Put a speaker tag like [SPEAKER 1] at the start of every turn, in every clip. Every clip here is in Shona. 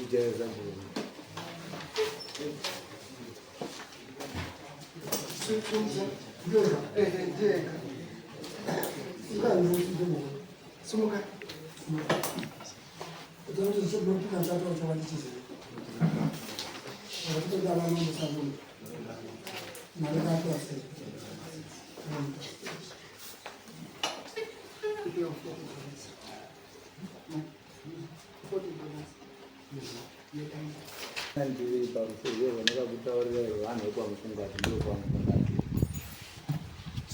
[SPEAKER 1] Ndichaya sabhuku.
[SPEAKER 2] Sumuka.
[SPEAKER 1] Ndiri parusevhe ndakakutaurira vanhu vekwamukungati ndokwamukungati.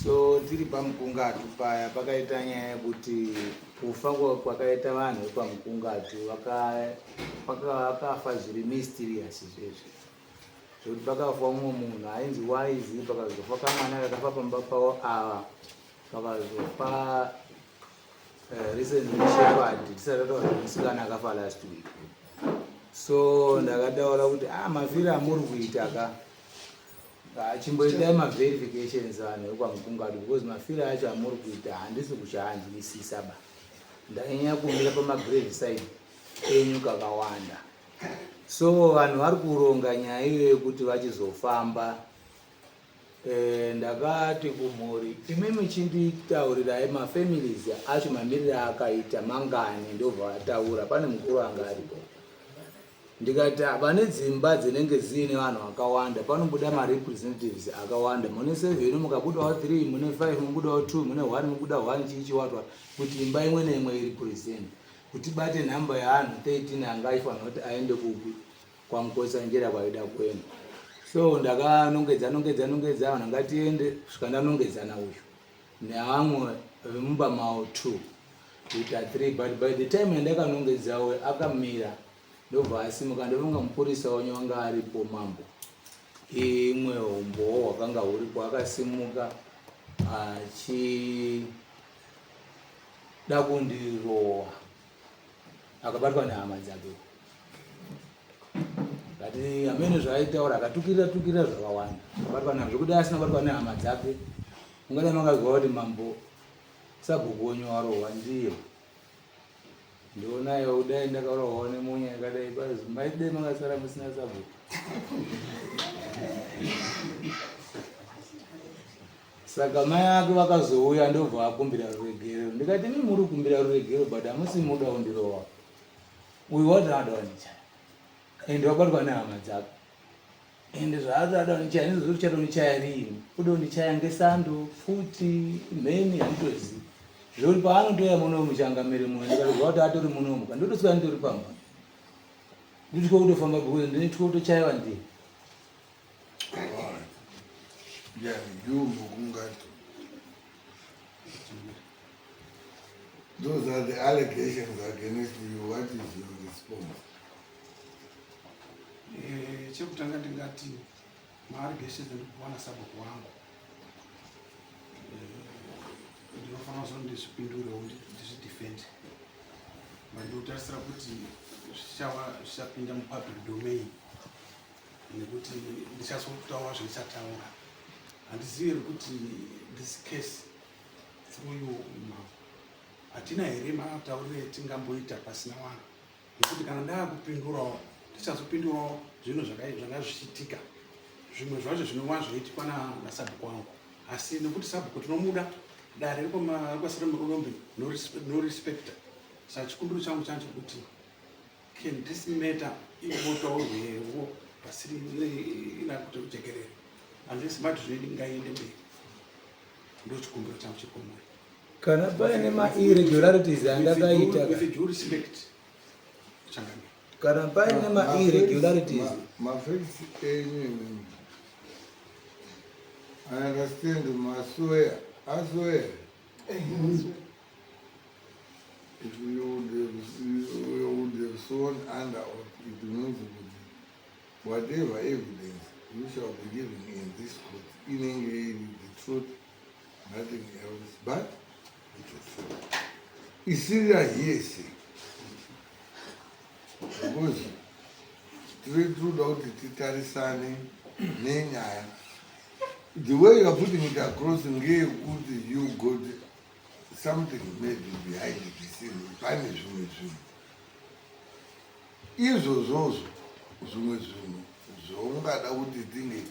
[SPEAKER 1] So tiri pamukungatu paya pakaita nyaya yekuti kufa kwakaita vanhu vekwamukungatu vakafa zviri mysterious zvezvi zvekuti pakafa umwe munhu ainzi waizi, pakazofa kamwana kakafa pamba pavo ava, pakazofa recently Shepherd, tisati tataura musikana akafa last week. So ndakataura kuti ah, mafiro amuri kuita ka, chimboitai maverifications vanhu vekwamukungatu, because mafiro acho amuri kuita handisi kuchaanzwisisa ba. Ndanyanya kumira pamagrave side enyu kakawanda. So vanhu vari kuronga nyaya iyoyo yekuti vachizofamba. Ndakati kumhuri, imimi chinditaurirai mafamilies acho mamiriro akaita mangani. Ndobva vataura, pane mukuru anga aripo. Ndikati vane dzimba dzinenge dziine vanhu vakawanda, panobuda marepresentatives akawanda. Mune 7 mukabudawo 3, mune 5 mubudawo 2, mune 1 mubuda 1, chichiwatwa kuti imba imwe neimwe iri present, kuti bate nhamba yeanhu 13 anga aifanira kuti aende kupi, kwaMukotsanjera kwaida kuenda. So ndakanongedza nongedza nongedza vanhu, ngatiende, kusvika ndanongedzana uyu neamwe vemumba mavo 2 kuita 3. But by the time yandakanongedzawo akamira, ndobva asimuka. Ndovonga mupurisa wenyu wanga aripo mambo, imwe umbowo hwakanga huripo. Akasimuka achida kundirowa, akabatwa nehama dzake. But amene zvaaitaura, akatukirira tukirira zvakawanda, akabatwa nazvo zvekuti asina kubatwa nehama dzake, ungadai makazwa kuti mambo, sabhuku wenyu warohwa ndiye. Ndionayo kudai ndakarohwawo nemunya yakadai bazi, maidai makasara musina sabhuku. Saka mai ake vakazouya, ndobva vakumbira ruregerero. Ndikati, imi muri kukumbira ruregerero, but hamusi muda kundirowa. Uyu wati anoda kundichaya, ende wabatwa nehama dzako, ende zvaari ada kundichaya ndizvo zviri kundichaya riini? Kuda kundichaya ngesando, futi, mheni, handitozivi. Zvekuti paanotoya muno muchangamire muno, ndikatozwa kuti atori munomu, kandotosvika nditori pamba, ndityo kutofamba because ndinityo kutochaiwa ndiye.
[SPEAKER 3] Yeah, you Mukungatu. Those are the allegations against you. What is your response?
[SPEAKER 2] Chekutanga ndingati maallegations andikupiwa nasabhuku wangu, ndinofanira kuzo ndizvipindurewo, ndizvidefend, but ndinotarisira kuti zvichava zvichapinda mupublic domain, nekuti ndichazotaura zvandichataura. Handizivi here kuti this case through you mambo, hatina here matauriro etingamboita pasina vanhu? Nekuti kana ndaakupindurawo, ndichazopindurawo zvinhu zvanga zvichiitika, zvimwe zvacho zvinova zvaitikwa nasabhuku wangu. Asi nekuti sabhuku tinomuda, dare rikwasira murombe norespecta. Saka chikumbiro changu changu chekuti can this matter imbotaurwewo pasiri ina kuti kujekerera, unless mati zvedi ngaiende mberi. Ndo chikumbiro changu chekomuri.
[SPEAKER 1] Kana paine mairregularities andakaita,
[SPEAKER 2] with due respect, changamire.
[SPEAKER 1] Kana paine mairregularities.
[SPEAKER 3] Mafacts enyu imimi, I understand maswear aswear. If you would have sworn under oath, it means kuti whatever evidence you shall be giving in this court inenge iri the truth, nothing else but the truth, isiri hearsay, because tiri tinoda kuti titarisane nenyaya. The way you are putting it across ngeyekuti you got something maybe behind the scene, pane zvimwe zvinhu. Izvozvozvo zvimwe zvinhu zvaungada kuti tinge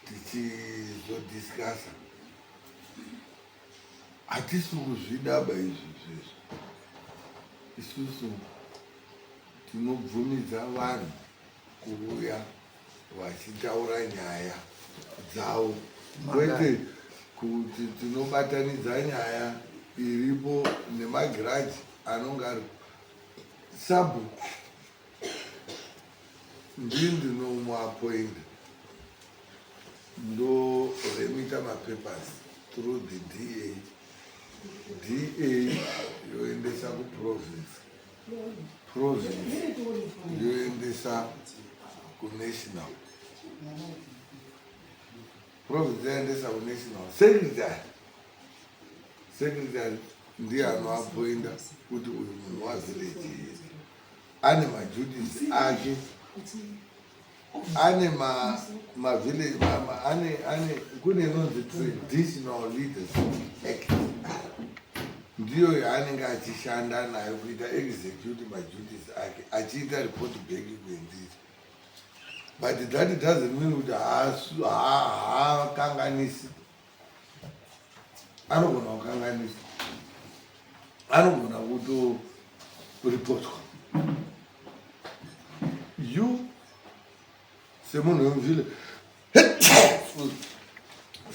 [SPEAKER 3] tichizodiscussa, hatisi kuzvidaba izvi zvezvo. Isusu tinobvumidza vanhu kuuya vachitaura nyaya dzavo, kwete kuti tinobatanidza nyaya iripo nemagiraji anonge ari sabhuku. Ndii ndinomuappointa, ndoremita mapapers through the DA. DA yoendesa kuprovince, province yoendesa kunational, province yaendesa kunational secretary, secretary ndiye anoappointa kuti uyu munhu wavillage here. Ane maduties ake, ane mavillage, ane kune inonzi Traditional Leaders Act, ndiyo yaanenge achishanda nayo kuita execute maduties ake, achiita report back kuendiri. But that doesn't mean kuti haakanganisi. Anogona kukanganisa, anogona kutoripotwa. You semunhu wemuvillage,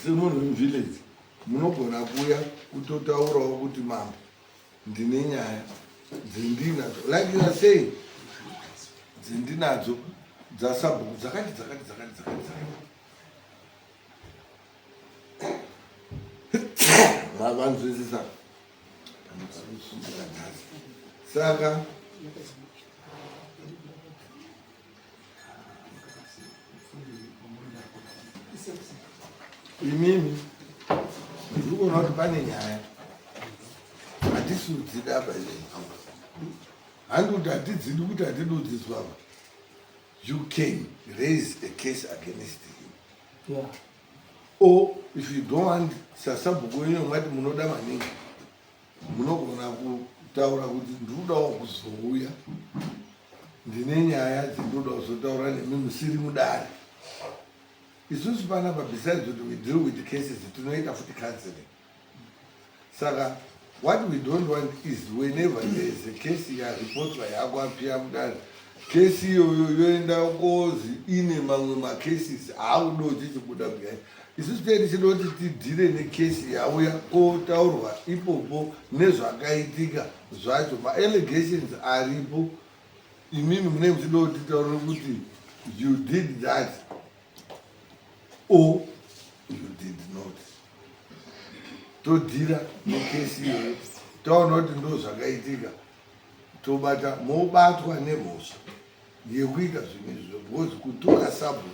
[SPEAKER 3] semunhu wemuvillage, munogona kuuya kutotaurawo kuti, "Mambo, ndine nyaya dzendinadzo," like you are saying, "dzendinadzo dzasabhuku dzakati dzakati dzakati dzakati dzakati." Vanzwisisa? Saka imimi ndiri kuona kuti pane nyaya hatisi kudzida apa. Izvi handi kuti hatidzidi, kuti hatidi kudzidzwa apa. You can raise a case against him or if you don't want, sasabhuku wenyu mati munoda maningi, munogona kutaura kuti, "Ndinodawo kuzouya, ndine nyaya dzindinoda kuzotaura nemi musiri mudare." Isusu panapa, besides kuti we deal with cases, tinoita futi counseling. Saka what we don't want is whenever there is a case yaripotwa, yakuappear mudare, kesi iyoyo yoenda kozi ine mamwe macases aakuda chichibuda behind. Isusu tee tichida kuti tideale nekesi yauya kotaurwa ipopo nezvakaitika zvacho, maallegations aripo. Imimi munenge muchida kuti titaurire kuti you did that or you did not. Todeala nekesi iyoyo, taona kuti ndo zvakaitika, tobata mobatwa nemhosva yekuita zvinhu izvozvo, because kutuka sabhuku,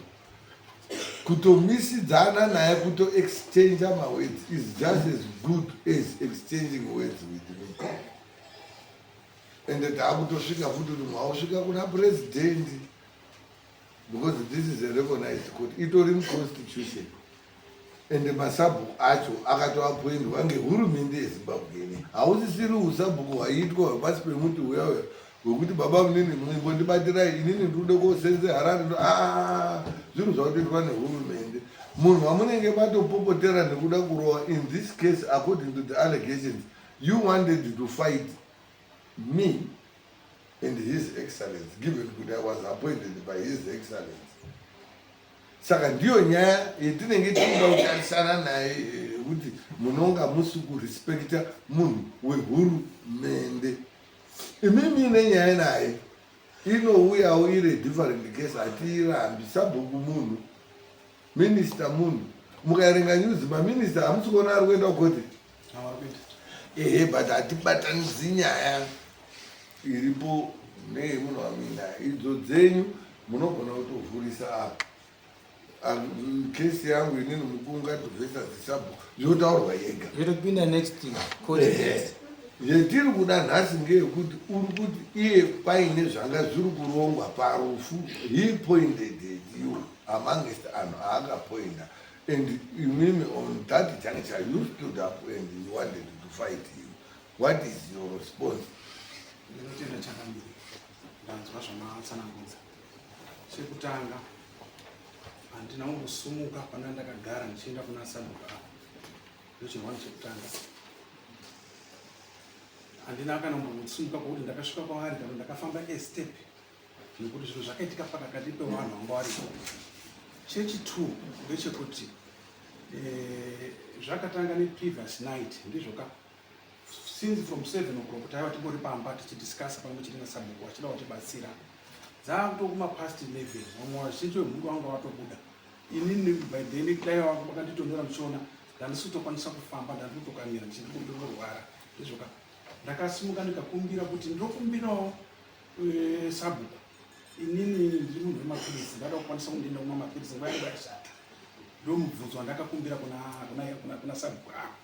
[SPEAKER 3] kutomisidzana naye, kutoexchange mawords is just as good as exchanging words with me. Ende taakutosvika futi kuti mwausvika kuna purezidendi, because this is a recognized court, itori muconstitution, ende masabhuku acho akatoappointwa ngehurumende yeZimbabwe ine. Hausisiri usabhuku hwaiitwa hwepasi pemuti uya uya hwekuti, "Baba munini, muimbondibatirai, inini ndikude kosenze Harare." Aa, zvinhu zvakutoitwa nehurumende. Munhu wamunenge matopopotera nekuda kurova, in this case, according to the allegations, you wanted to fight me and His Excellence, given kuti I was appointed by His Excellence. Saka ndiyo nyaya yetinenge tinoda kutarisana naye, yekuti munonga musi kurespekta munhu wehurumende. Imimi nenyaya naye inouyawo iri different case, hatiirambi. Sabhuku munhu, minista munhu. Mukaerenga news, maminista hamusi kuona ari kuenda kukoti. Ehe, but hatibatanidzi nyaya iripo neyemunhu wamina. Idzo dzenyu munogona kutovhurisa apa kesi yangu inini, Mukunga versus sabhuku, yotaurwa yega.
[SPEAKER 1] Yotopinda next court case.
[SPEAKER 3] Yetiri kuda nhasi ngeyekuti uri kuti iye paine zvanga zviri kurongwa parufu. He pointed at you amongst anhu aakapointa, and imimi on that juncture you stood up and you wanted to fight him. What is your response?
[SPEAKER 2] Ndinotenda chakamiri, ndanzwa. Ndanzwa zvamatsanangudza. Chekutanga handina kumbosumuka pana ndakagara ndichienda kuna sabhuku ava. Ndochinhu chekutanga. Handina kana kumbosumuka kwekuti ndakasvika kwavari kana ndakafamba a step nekuti zvinhu zvakaitika pakakati pevanhu vanga varipo. Chechi 2 ndechekuti eh, zvakatanga neprevious night ndizvo ka since from 7 o'clock taiva tingori pamba tichidiscussa pamwe chete nasabhuku vachida kutibatsira dzakutokuma past 11 vamwe vazhinji vemhuri vanga vatobuda inini by then dai vakanditonera muchiona ndandisi kutokwanisa kufamba ndandiri kutokamira ndichindikumbirorwara ndizvoka ndakasimuka ndikakumbira kuti ndinokumbirawo eh, sabhuku inini ndiri munhu wemapiritsi ndada kukwanisa kundienda kumwa mapiritsi nguva yangu yashata ndomubvunzo wandakakumbira kuna sabhuku avo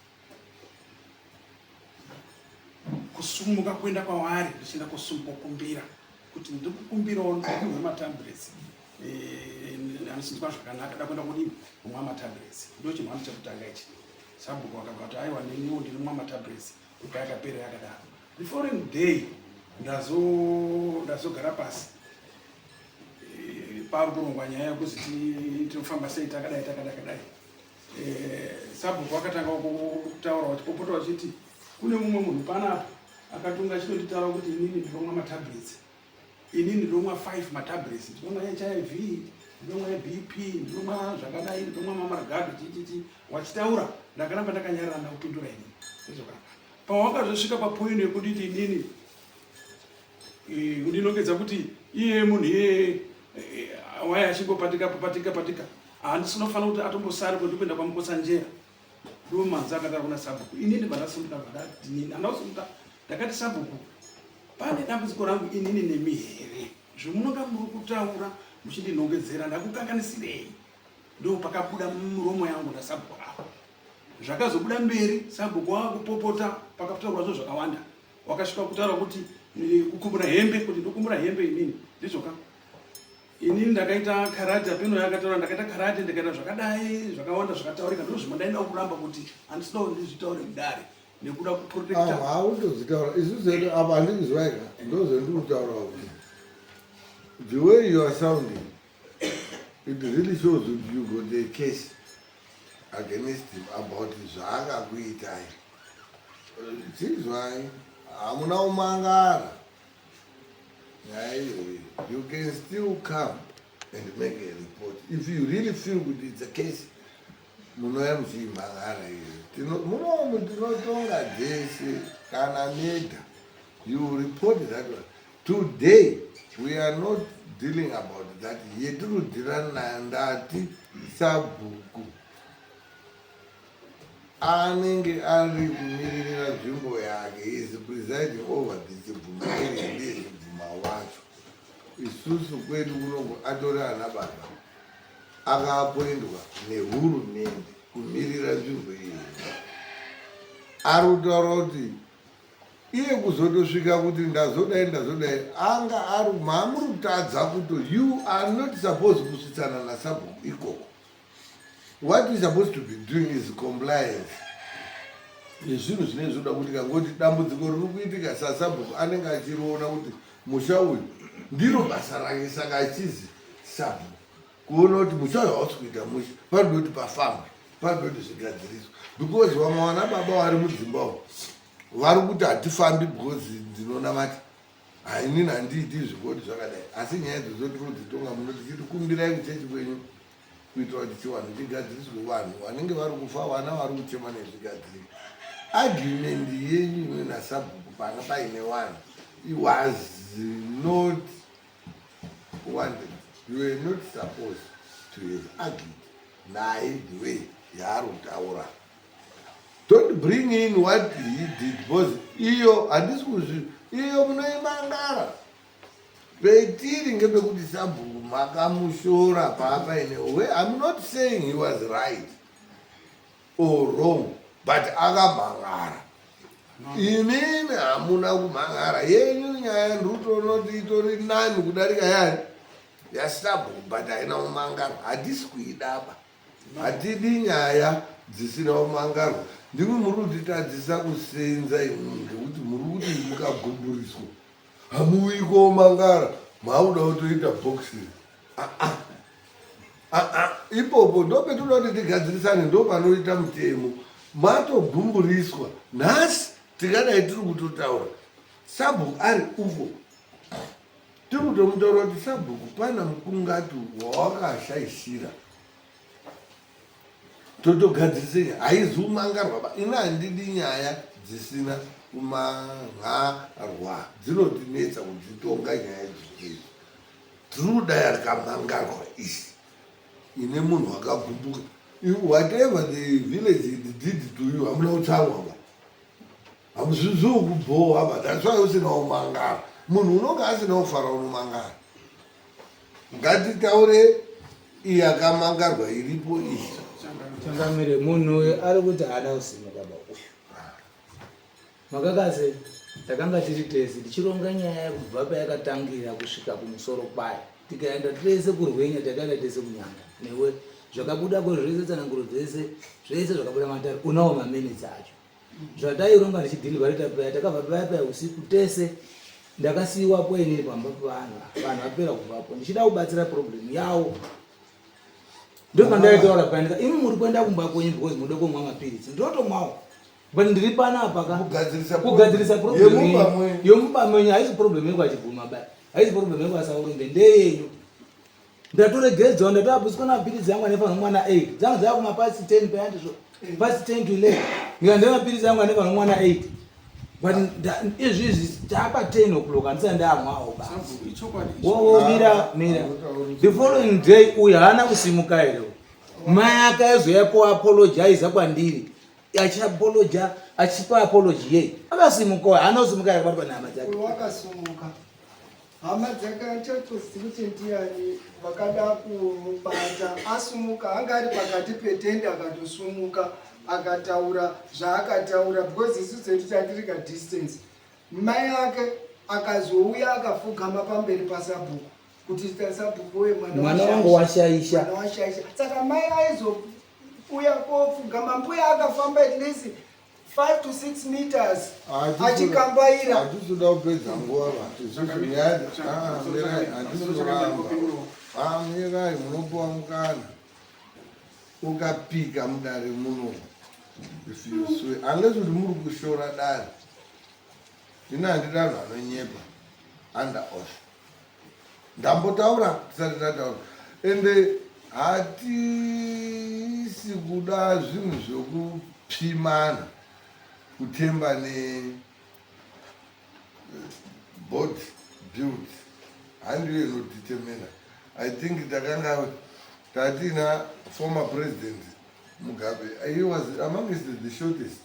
[SPEAKER 2] kusumuka kuenda kwavari ndichienda kusumuka kukumbira kuti ndikukumbirawo ndikuhwe matablets eh, anosinzwa zvakanaka da kuenda kudini kumwa matablets ndo chinhu wani chekutanga ichi sabhuku vakabva kuti aiwa neniwo ndinomwa matablets kubva yakapera yakadaro the following day ndazogara pasi eh, pari kurongwa nyaya yekuzi tinofamba sei takadai takadai kadai Eh, sabhuku akatanga kutaura vachipopota vachiti kune mumwe munhu panapa akatunga achitonditaura kuti inini ndinomwa matablets inini ndinomwa 5 matablets ndinomwa hiv ndinomwa bp ndinomwa zvakadai ndinomwa mamaragado chichichi wachitaura ndakaramba ndakanyarara ndakupindura inini izvoka pawakazosvika papoint yekunditi inini eh, kundinongedza kuti iye munhu iyeye eh, waye achingopatika patika patika handisinofanira kuti atombosari kuti kuenda kwamukotsanjera ndiwo manzi akatara kuna sabhuku inini vandasumuka vandati inini handasumuka ndakati sabhuku pane dambudziko rangu inini nemi here zvemunonga muri kutaura muchindinongedzera ndakukanganisirei ndo pakabuda muromo yangu nasabhuku avo zvakazobuda mberi sabhuku wakupopota pakataurwa zvo zvakawanda wakasvika kutaura kuti eh, kukumbura hembe kuti ndokumbura hembe inini ndizvoka Inini ndakaita karate apeno yakataura ndakaita karate ndikaita zvakadai zvakawanda zvakataurika ndozvimwe ndaida kuramba kuti handisida kuti ndizvitaure mudare nekuda kuprotecta
[SPEAKER 3] hautozvitaura isu zedu apa handikuzwaika ndozvendiri kutaura kuti the way you are sounding it really shows that you got a case against him about zvaakakuitai chizwai hamuna kumangara nyaya iyoyi you can still come and make a report if you really feel kuti it's a case munouya muchiimhangara iyo munomu tinotonga dzese kana meda you report that one today we are not dealing about that yetiri kudhila nayo ndati sabhuku Anenge ari kumiririra nzvimbo yake, he is presiding over the Chibvuma area, ndiye Chibvuma wacho. Isusu kwedu kunoku atori ana baba akaapoindwa nehurumende kumirira nzvimbo iyi. Ari kutaura kuti iye kuzotosvika kuti ndazodai ndazodai anga ari maamuri kutadza kuto you are not supposed kusvitsana nasabhuku ikoko What we supposed to be doing is compliance nezvinhu zvinenge zvoda kuitika ngokuti dambudziko riri kuitika sasabhuku anenge achiriona kuti musha uyu ndiro basa rake saka achizi sabhuku kuona kuti musha uyu hausi kuita musha panoda kuti pafambwe panoda kuti zvigadziriswe because vamwe vana baba vari mudzimba umu vari kuti hatifambi because ndinonamata hainini handiiti zvigoti zvakadai asi nyaya idzodzo tiri kudzitonga muno tichiti kumbirai kuchechi kwenyu kuitira kuti chivanhu chigadziriswe vanhu vanenge vari kufa vana vari kuchema nezvigadzirika argument yenyu imwe nasabhuku panga paine vanhu was not wanted you were not supposed to have argued naye the way yaari kutaura don't bring in what he did because iyo handisi kuzvi iyo munoimangara Petiri ngepekuti sabhuku makamushora paapaine we I'm not saying he was right or wrong but akamhangara imimi hamuna kumhangara yenyu nyaya ndikutoona kuti itori nani kudarika yani yasabhuku but haina kumangara hatisi kuidaba hatidi nyaya dzisina kumangarwa ndimwi muri kutitadzisa kusenza imwi ngekuti muri kuti mukagumburiswa hamuuyi komangara Mauda kutoita boxing. Ah ah. Ah ah. Ipopo ndopetinoda kuti tigadzirisane, ndopanoita mutemo. Matogumburiswa. Nhasi tingadai tiri kutotaura. Sabhuku ari uko. Tiri kutomutaura kuti sabhuku pana mukungati wawakashaishira. Totogadzirisei haizi kumangarwa ba. Ini handidi nyaya dzisina kumangarwa dzinotinetsa kudzitonga nyaya idzi. Tiri kuda yakamangarwa isi ine munhu akagumbuka. Whatever the village did to you hamuna kutsamwa ba. Hamuzvizivi kubhowa ba. That's why usina kumangara. Munhu unonge asina kufara unomangara. Ngatitaure iyi yakamangarwa iripo iyi.
[SPEAKER 1] Changamire, munhu uyu ari kuti haana kusimuka ba uyu. Makakase takanga tiri tese tichironga nyaya kubva payakatangira kusvika kumusoro kwayo. Tikaenda tese kuRwenya, takaenda tese kuNyanga. Newe zvakabuda ko zvese tsananguro dzese zvese zvakabuda matare unawo maminutes acho. Zvataironga tichidhilivharita paya takabva paya paya usiku tese ndakasiiwapo inini pamba pevanhu vanhu vapera kubvapo ndichida kubatsira problem yawo ndopandaitaura paya ndika imi muri kuenda kumba kwenyu because munoda kumwa mapiritsi ndinotomwawo but ndiri panapa ka kugadzirisa problem yomumba mwenyu haisi problem yekwachiguma ba haisi problem yekwasaurombe ndeyenyu ndatoregedzwa ndatoabuswa mapiritsi angu anofanira kumwa na 8 dzanga dzava kumapasi 10 paya ndizvo pasi 10 to 11 ndika ndemapiritsi angu anofanira kumwa na 8 but izvi izvi tapa 10 o'clock handisati ndamwawo ba wowo mira mira the following day uyu haana kusimuka here mai akaizoya kuapologiza kwandiri achiapoloja achipa apology yei akasimuka haana kusimuka here kubatwa nehama dzake
[SPEAKER 4] wakasimuka Hama dzake achatozivi kuti ndiani vakada kumubata asumuka anga ari pakati petende akatosumuka akataura zvaakataura because isu dzedu tatiri kadistance mai ake akazouya akafugama pamberi pasabhuku kuti sabhuku we
[SPEAKER 1] mwana wangu washaisha
[SPEAKER 4] washaisha saka mai aizouya kofugama mbuya akafamba at least 5 to 6 meters achikambaira.
[SPEAKER 3] Hatisi kupedza nguva ba. Isusu nyaya mirai hatisi kuramba. Ah mirai munopuwa mukana. Ukapika mudare muno. If you swear unless kuti muri kushora dare. Ini handidi vanhu vanonyepa under oath. Ndambotaura tisati tataura. Ende hatisi kuda zvinhu zvekupimana kutemba ne board build handiyo inodetermina. I think takanga tatina former president Mugabe, he was amongst the shortest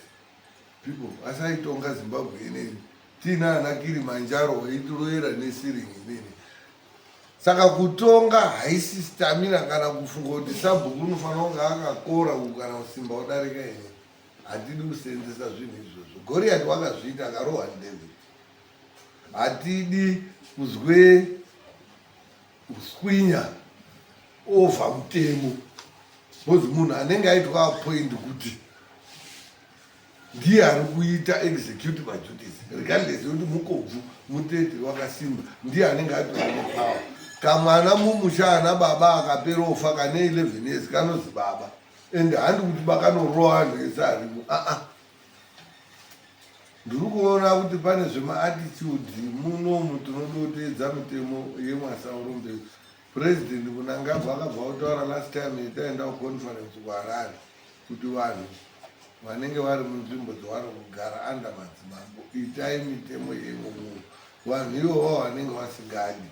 [SPEAKER 3] people asi aitonga Zimbabwe inei tiina ana Kilimanjaro waitiroyera nesiringi inini. Saka kutonga haisi stamina kana kufunga kuti sabhuku unofanira kunge akakora kana kusimba kudarika ini. Hatidi kuseenzesa zvinhu izvozvo. Goriati wakazviita akarohwa neDavid. Hatidi kuzwe kuswinya over mutemo because munhu anenge aitwa appoint kuti ndiye ari kuita execute maduties regardless yekuti mukobvu mutete wakasimba ndiye anenge atori nepower. Kamwana mumusha ana baba akapera ofa kane 11 years kanozi baba and handi kuti bakanorowa anhu ese arimo aa. Ndiri kuona kuti pane zvemaattitude munomu tinodoteedza mitemo yemwasaurombe. President Mnangagwa akabva kutaura last time yataenda kuconference kuHarare kuti vanhu vanenge vari munzvimbo dzavari kugara under madzimambo itai mitemo yeimomo vanhu ivovo vanenge vasingadi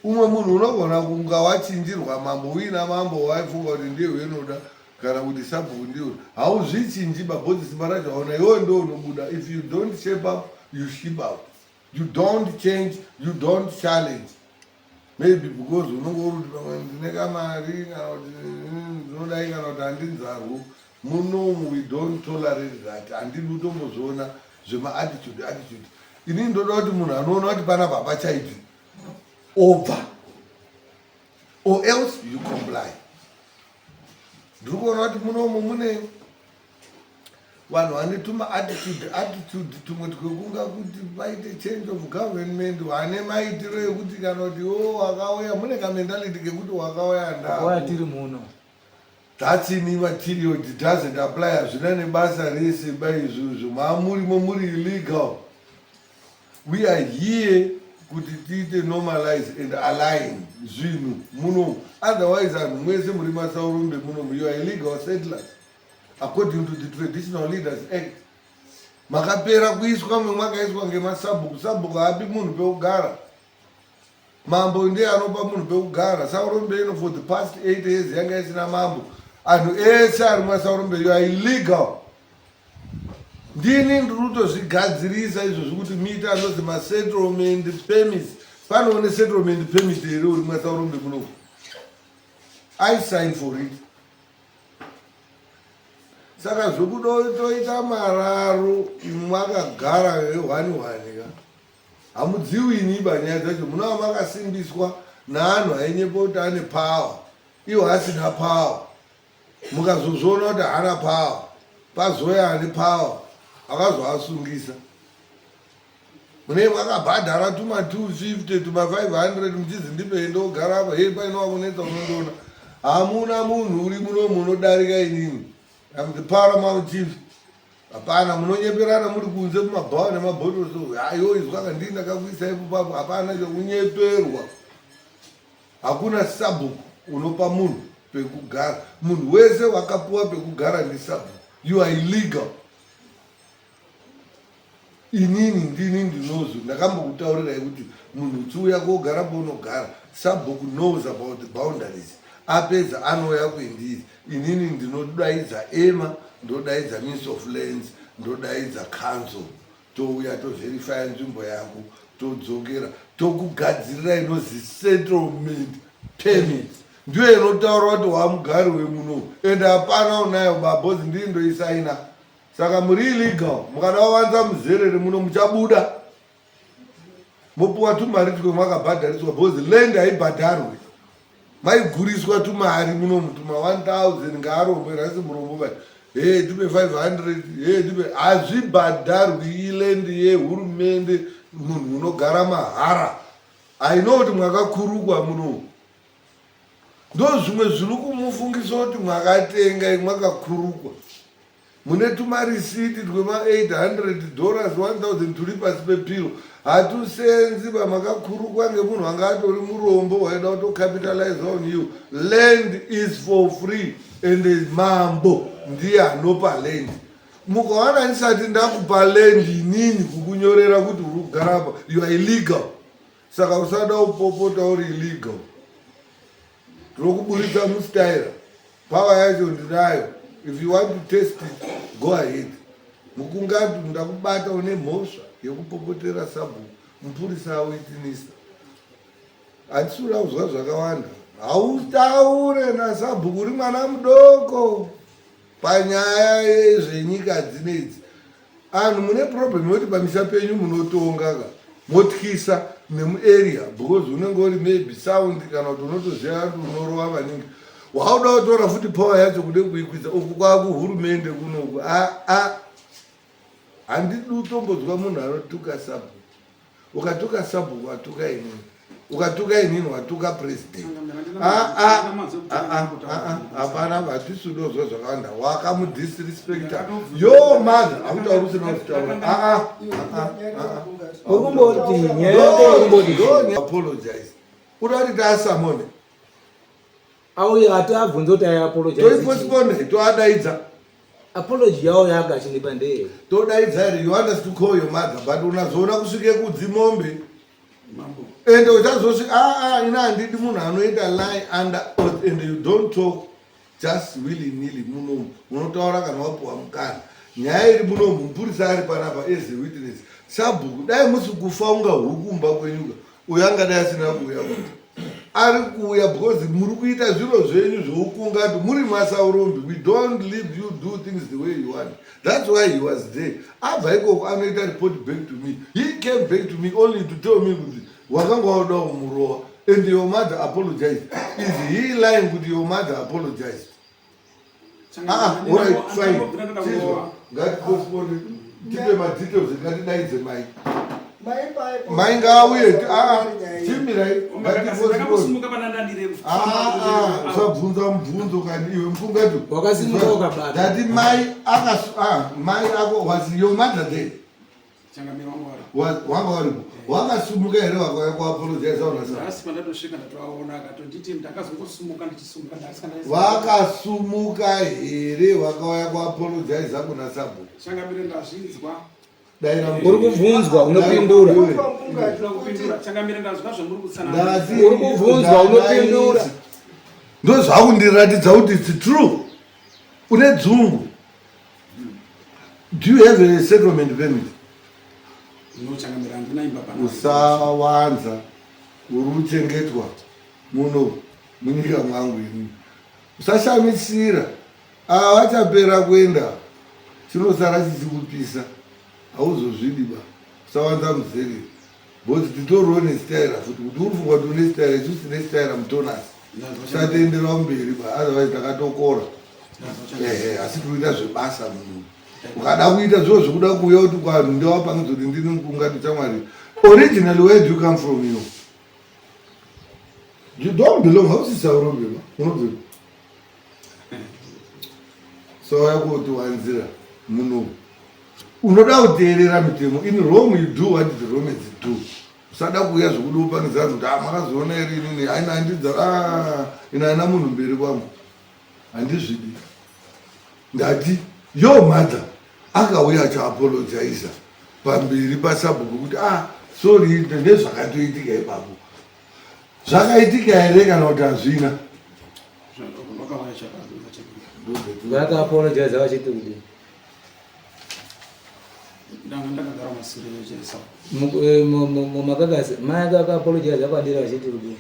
[SPEAKER 3] umwe munhu unogona kunga wachinjirwa mambo uina mambo waifunga kuti ndiye wenoda kana kuti sabhuku ndiwe hauzvichinji babhodzi simba racho hauna iwewe ndo unobuda if you don't shape up you ship out you don't change you don't challenge maybe because unonge uri kuti pamwe ndine kamari kana kuti ndinodai kana kuti handinzarwo munomu we don't tolerate that handidi kutombozviona zvemaattitude attitude inini ndoda kuti munhu anoona kuti panapa hapachaiti obva or else you comply ndiri kuona kuti munomu mune Vanhu vane tuma attitude attitude tumwe twekunga kuti vaite change of government, vane maitiro ekuti kana kuti o wakauya mune kamentality kekuti wakauya
[SPEAKER 1] ndauya tiri muno.
[SPEAKER 3] That's in material, it doesn't apply. Hazvina nebasa rese baizvozvo. Maamurimo muri illegal. We are here kuti tiite normalize and align zvinhu muno, otherwise vanhu mwese muri masaurombe muno, you are illegal settlers according to the Traditional Leaders Act. Makapera kuiswa memwakaiswa ngemasabhuku. Sabhuku haapi munhu pekugara, mambo ndiye anopa munhu pekugara. Saurombe ino for the past 8 years yanga isina mambo. Anhu ese ari masaurombe, you are illegal. Ndini ndiri kutozvigadzirisa izvozvi kuti muite anozi masettlement permits. Panoone settlement permit here uri masaurombe munoku? I sign for it. Saka zvekudotoita mararo makagara hwani hwani ka, hamudziwini ba nyaya dzacho. Munova makasimbiswa naanhu ainyepa kuti ane power, iwo asina power. Mukazozviona kuti haana power, pazoya ane power akazoasungisa. Mune makabhadhara tuma 250, tuma 500, muchizi ndipe ndogara apa. Hei, painova kunetsa unondoona hamuna munhu uri muno munodarika inini. Am the paramount chief. Hapana, munonyeperana muri kunze kumabhawa nemabhotoro. So ayo izwaka ndii ndakakuisa ipo papo. Hapana chekunyeperwa. Hakuna sabhuku unopa munhu pekugara. Munhu wese wakapuwa pekugara ndisabhuku. You are illegal. Inini ndini ndinozvo ndakambokutaurirai kuti munhu uchiuya kogara paunogara, sabhuku knows about the boundaries. Apedza anouya kwendiri inini, ndinodaidza ema, ndodaidza Minister of Lands, ndodaidza council, touya toverifya nzvimbo yako, todzokera tokugadzirira inozi settlement permit. Ndiyo inotaura kuti wamugari wemuno, ende hapana unayo babhozi, ndii ndoisaina. Saka muri illegal. Mukada kuvanza muzerere muno, muchabuda mopuwa tumari twemwakabhadhariswa, because land haibhadharwe. Maiguriswa tumari munomu, tuma 1000 ngaarombo rasi murombo vai, he tipe 500, he tipe. Hazvibhadharwi, iland yehurumende. Munhu unogara mahara. I know kuti mwakakurukwa munomu, ndo zvimwe zviri kumufungisa kuti mwakatenga. Mwakakurukwa, mune tumarisiti twema$800, 1000 turi pasi pepiro, hatusenzi. Pamakakurukwa ngemunhu anga atori murombo waida kutocapitalize on you. Land is for free and mambo ndiye anopa land. Mukawana ndisati ndakupa land inini kukunyorera kuti uri kugara apa, you are illegal. Saka usada upopota uri illegal, tinokuburitsa mustaira. Power yacho ndinayo. If you want to test it, go ahead. Mukungati ndakubata une mhosva yekupopotera sabhuku, mupurisa awitnessa. Handisi kuda kuzwa zvakawanda. Hautaure nasabhuku uri mwana mudoko panyaya yezvenyika dzinedzi. Anhu mune problem yekuti pamisha penyu munotonga ka, motyisa nemuarea because unenge uri maybe sound kana kuti unotoziva kuti unorova maningi. Wauda kutora futi power yacho kude kuikwidza uku kwakuhurumende kunoku. Aa, handidi utombodzwa munhu anotuka sabhuku. Ukatuka sabhuku, watuka inini. Ukatuka inini, watuka president. Hapana, hatisi udozwa zvakawanda. Wakamudisrespecta yo mother, hautauri usina kuzvitaura.
[SPEAKER 1] Urikumboti nyaya yako, urikumboti
[SPEAKER 3] Apologize. Uda kuti taasummone?
[SPEAKER 1] Auya ati abvunze kuti aiapologize.
[SPEAKER 3] Toipostpone, toadaidza.
[SPEAKER 1] Apology yawo yaanga achindipa ndeye
[SPEAKER 3] Todaidza here? You want us to call your mother, but unazoona kusvike kudzimombe ende uchazosvika. Aa, ina handidi munhu anoita lie under oath, and you don't talk just willy nilly munomu. Unotaura kana wapiwa mukana. Nyaya iri munomu, mupurisa ari panapa as a witness. Sabhuku, dai musi kufa unga hukumba kwenyuka, uyo angadai asina kuuya kuti ari kuuya because muri kuita zviro zvenyu zvoukungati muri masaurombi. We don't leave you do things the way you want. That's why he was there. Abva ikoko anoita report back to me. He came back to me only to tell me kuti wakanga wauda kumurowa and your mother apologized. Is he lying kuti your mother apologized? Ah, alright, fine. Ngatipostpone tipe madetails ngatidaidze mai. Mai ngaauye ah, timirai.
[SPEAKER 2] Ndakambosimuka pana ndandire.
[SPEAKER 3] Ah, ah, usabvunza mubvunzo kani iwe mfungati.
[SPEAKER 1] Wakasimuka ukabata.
[SPEAKER 3] Ndati mai akasu ah mai ako was your mother there.
[SPEAKER 2] Changamire wangu wari.
[SPEAKER 3] Wanga waripo. Wakasumuka here wakauya kuapologize una sa.
[SPEAKER 2] Nhasi pandatosvika ndatovaona akatonditi ndakazongosumuka ndichisumuka ndasika ndaisa.
[SPEAKER 3] Wakasumuka here wakauya kuapologize kuna sabhuku.
[SPEAKER 2] Changamire ndazvinzwa.
[SPEAKER 3] Daira
[SPEAKER 1] Uri kubvunzwa unopindura.
[SPEAKER 2] Ndinoda kupindura. Changamire ndazwa zvamuri kutsanangura.
[SPEAKER 1] Uri kubvunzwa unopindura.
[SPEAKER 3] Ndozvakundiratidza kuti it's true. Une dzungu. Do you have a settlement permit?
[SPEAKER 2] No changamire handina imba pana.
[SPEAKER 3] Usawanza uri kuchengetwa muno munyika mwangu ini. Usashamisira ava vachapera kuenda chinosara chichikupisa hauzozvidi ba usawanza muzerere because titoriwo nesitaira futi kuti uri kufunga kuti une sitaira isu tine sitaira mutonasi usatendera mberi ba otherwise takatokora ehe asi tiri kuita zvebasa munhu ukada kuita zviro zvekuda kuuya kuti kwanhu ndewapangidza kuti ndini mukungati chamwari originally where do you come from you you don't belong hausisa unobvema unobvema so yakuti wanzira muno unoda kuteerera mitemo in rome you do what the romans do usada kuuya zvekuda upangidza vanhu kuti ah, makazoona here inini aina handidza ah, ina haina munhu mberi kwangu handizvidi ndati yo mother akauya achiapologiza pamberi pasabhuku kuti ah sorry nezvakatoitika ipapo zvakaitika here kana kuti hazvina
[SPEAKER 1] vakaapologiza vachiti kudii
[SPEAKER 2] ndanga ndakagara masure yechesa
[SPEAKER 1] mumakakasi mai ake akaapologiza kwadira vachiti kudii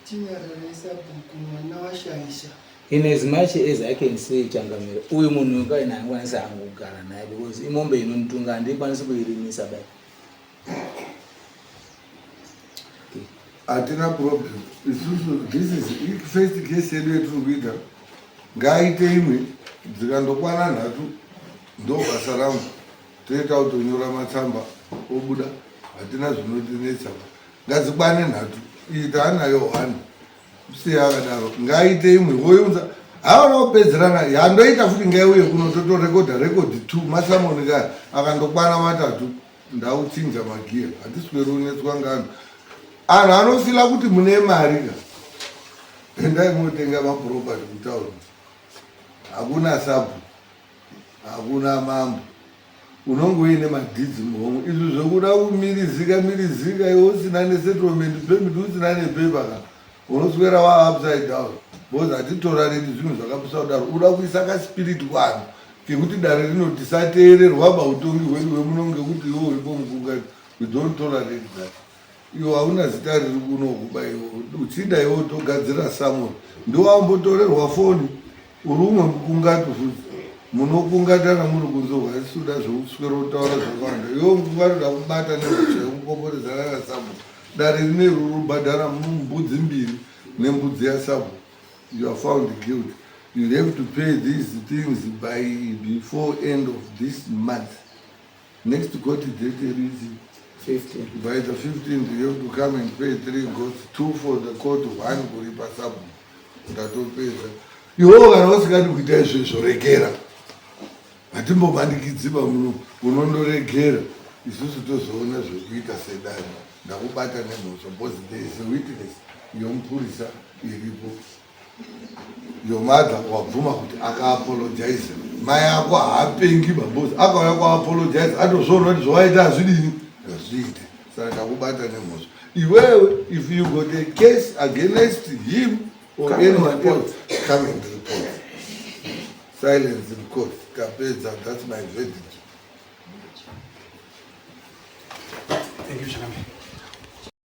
[SPEAKER 4] Tinyarare sabhuku mwana washaisha.
[SPEAKER 1] In as much as I can say changamire uyu munhu kaina handikwanisi hangu kugara naye because imombe inonditunga handikwanisi kuirimisa bai
[SPEAKER 3] hatina problem isusu this is first case yedu yetiri kuita ngaaite imwe dzikandokwana nhatu ndo basa rangu toita kutonyora matsamba obuda hatina zvinotinetsa ngadzikwane nhatu iyi taanayo one siya akadaro ngaaite imwe voiunza haona kupedzerana yandoita futi ngaiuye kuno totorekodha rekodi two masamoni kaya akandokwana matatu ndauchinja magiya hatisweri unetswa ngano anhu anofila kuti mune mari ka endai motenga maproperty kutauni hakuna sabhu hakuna mambo unonge uine madhidzi muhomwe izvi zvekuda kumirizika mirizika iwe usina nesettlement permit usina nepepa ka unoswera wa upside down because hatitorareti zvinhu zvakapusa kudaro uda kuisa kaspiriti kuvanhu kekuti dare rino tisateererwa pautongi hwedu hwemuno ngekuti iwe uripo mukungani we don't tolerate that Iwe hauna zita riri kuno kuba iwe uchida iwe utogadzira summon ndiwambotorerwa foni uri umwe mukungati futi munokungatana muri kunze uko haisi kuda zvekuswera kutaura zvakawanda iwe mukungati uda kubata nemhosva yekukomboredzana nasabhu dare rine ruru bhadhara mbudzi mbiri nembudzi yasabhu you are found guilty you have to pay these things by before end of this month Next court date yedu ichi
[SPEAKER 1] 15.
[SPEAKER 3] By the 15th you have to come and pay three goats, two for the court, one kuripa sabhuku. Ndatopedza. Iwewo kana usingadi kuita izvezvo regera. Hatimbomanikidziba muno unondoregera. Isusu tozoona zvekuita sedare. Ndakubata nemhosva because there is a witness yomupurisa iripo. Your mother wabvuma kuti akaapologize mai ako haapengi babozi akauya kuapologize atozviona kuti zvawaita hazvidini hazviite saka takubata nemhosva iwewe if you got a case against him or anyone else come and report silence in court tapedza that's my verdict
[SPEAKER 2] Thank you, Changamire.